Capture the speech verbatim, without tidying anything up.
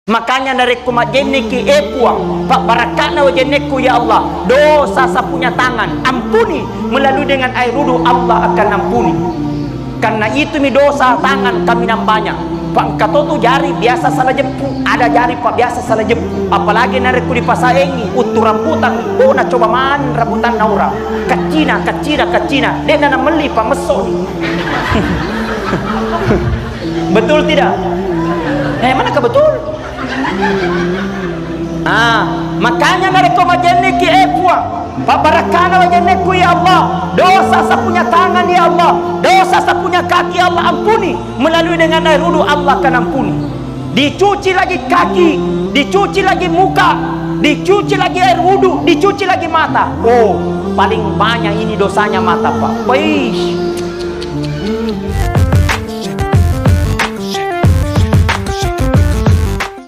Makanya narekko majjenneki, eh Puang, pabbarakka'na wajennekku ya Allah, dosa sapunya tangan, ampuni melalui dengan air wudhu, Allah akan ampuni. Karena itu mi dosa tangan kaminang banyak. Pak, engka to tu jari biasa salah jeppu, ada jari Pak biasa salah jeppu. Apalagi narekko dipasaengi, uttu rambutan, oh, nacoba maneng rambutanna orang. Kaccina, kaccina, kaccina. De'na namelli Pak, messo. Betul tidak? Eh, manakah betul? Ah, makanya narekko majenneki, eh Puang, pabbarakkana wajennekku ya Allah, dosa sapunya tangan ya Allah, dosa sapunya kaki ya Allah, ampuni melalui dengan air wudhu, Allah akan ampuni. Dicuci lagi kaki, dicuci lagi muka, dicuci lagi air wudhu, dicuci lagi mata. Oh, paling banyak ini dosanya mata, Pak. Weish.